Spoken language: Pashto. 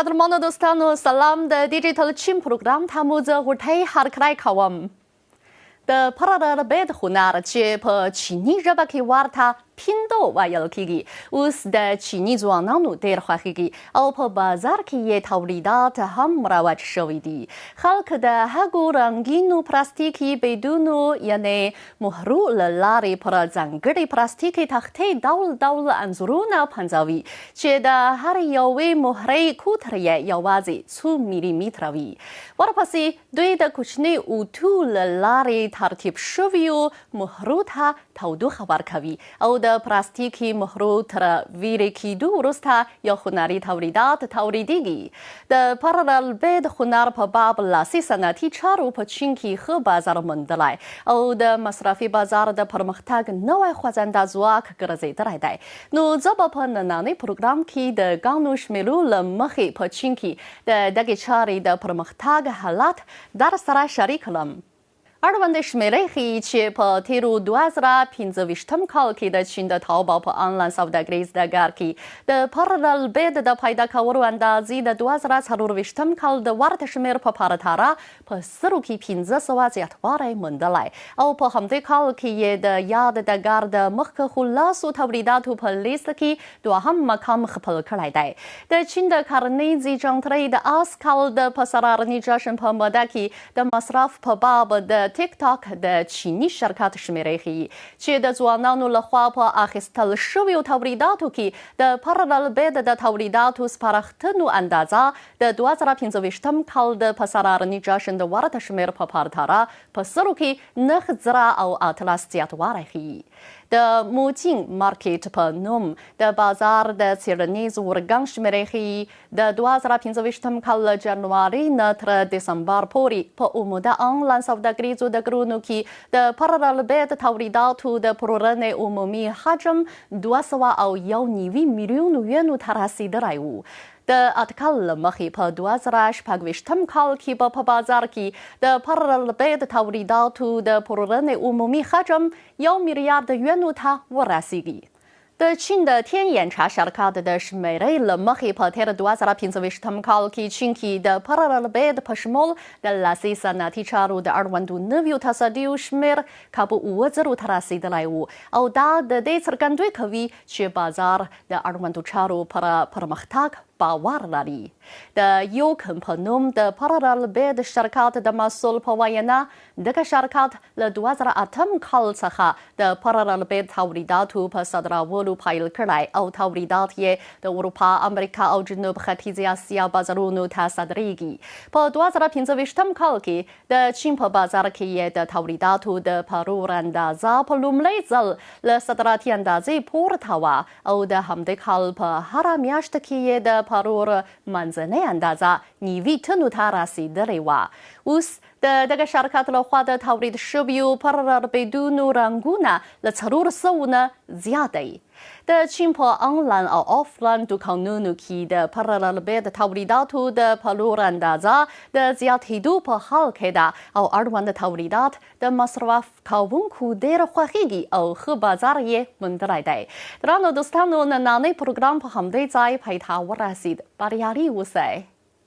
قدرمنو دوستانو سلام، د ډیجیټل چین پروګرام ته مو زه غوټۍ هرکلی کوم. د پرل بید هنر چې په چیني ژبه کې ورته پیندو ویل کیږي، اوس د چیني ځوانانو ډیر خوښیږي او په بازار کې یې تولیدات هم رواج شوي دي. خلک د هغو رنګینو پلاستیکي بیدونو یعنې مهرو له لارې پر ځانګړې پلاستیکي تختې ډول ډول انځورونه پنځوي چې د هر یوې مهرې کوتر یې یوازې څو میلي متره وي. ورپسې دوی د کوچني اوتو له لارې ترتیب شویو مهرو ته تودوخه ورکوي او د پلاستیکي مهرو تر ویلې کېدو وروسته یو هنري تولیدات تولیدېږي. د پرل بید هنر په باب لاسي صنعتي چارو په چین کې ښه بازار موندلی او د مصرفي بازار د پرمختګ نوی خوځنده ځواک ګرځېدلی دی. نو زه به په نننۍ پروګرام کې د ګانو شمېرو له مخې په چین کې د دغې چارې د پرمختګ حالت در سره شریک کړم. اړوند شمېرې ښيي چې په تېرو 2025 کال کې د چین د تاوباو په انلاین سوداګریز ډګر کې د پرل بید د پیدا کولو اندازې د 2024 کال د ورته شمېر په پرتله په سلو کې 500 زیاتوالی موندلی او په همدې کال کې یې د یاد ډګر د مخکښو لاسو تولیداتو په لیست کې دوهم مقام خپل کړی دی. د چین د کرنیزې جنترۍ د آس کال د پسرلني جشن په موده کې د مصرف په باب د تیک تاک د چیني شرکت شمېرې ښيي چې د ځوانانو لخوا په اخیستل شویو تولیداتو کې د پرل بید د تولیداتو سپارښتنو اندازه د 2025 کال د پسرلني جشن د ورته شمېر په پرتله په سلو کې 9018 زیاتوالی ښيي. د موجین مارکیټ په نوم د بازار د څېړنیز ارګان شمېرې ښيي د 2025 کال له جنوري نه تر دسمبر پورې په عمده انلاین سوداګریزو ډګرونو کې د پرل بید تولیداتو د پلورنې عمومي حجم 291 میلیون ینو ته رسېدلی و. د اټکل له مخې په 2026 کال کې به په بازار کې د پرل بید تولیداتو د پلورنې عمومي حجم 1 میلیارد ینو ته ورسیږي. د چین د تین چا شرکت د شمېرې له مخې په تېر 2025 کال کې چین کې د پرل بید په شمول د لاسي صنعتي چارو د اړوندو نویو تصدیو شمېر کابو 7000 ته رسېدلی و او دا د دې څرګندوی کوي چې بازار د اړوندو چارو پر پرمختګ باور لري. د یوکن په نوم د پرل بید شرکت د مسؤل په وینا دغه شرکت له 2008 کال څخه د پرل بید تولیداتو په صادرولو پیل کړی او تولیدات یې د اروپا، امریکا او جنوب ختیځې اسیا بازارونو ته صادرېږي. په 2025 کال کې د چین په بازار کې یې د تولیداتو د پلور اندازه په لومړی ځل له صادراتي اندازې پورته وه او د همدې کال په هره میاشت کې یې د پلور منځنۍ اندازه 90 ټنو ته رسېدلې وه. اوس د دغه شرکت لخوا د تولید شویو پرل بیدونو رنګونه له 400 نه زیات دی. د چین په انلاین او آفلاین دوکانونو کې د پرل بید تولیداتو د پلور اندازه د زیاتېدو په حال کې ده او اړوند تولیدات د مصرف کوونکو ډېر خوښیږي او ښه بازار یې موندلی دی. درنو دوستانو، نننی پروګرام په همدې ځای پای ته ورسید. بریالي اوسئ.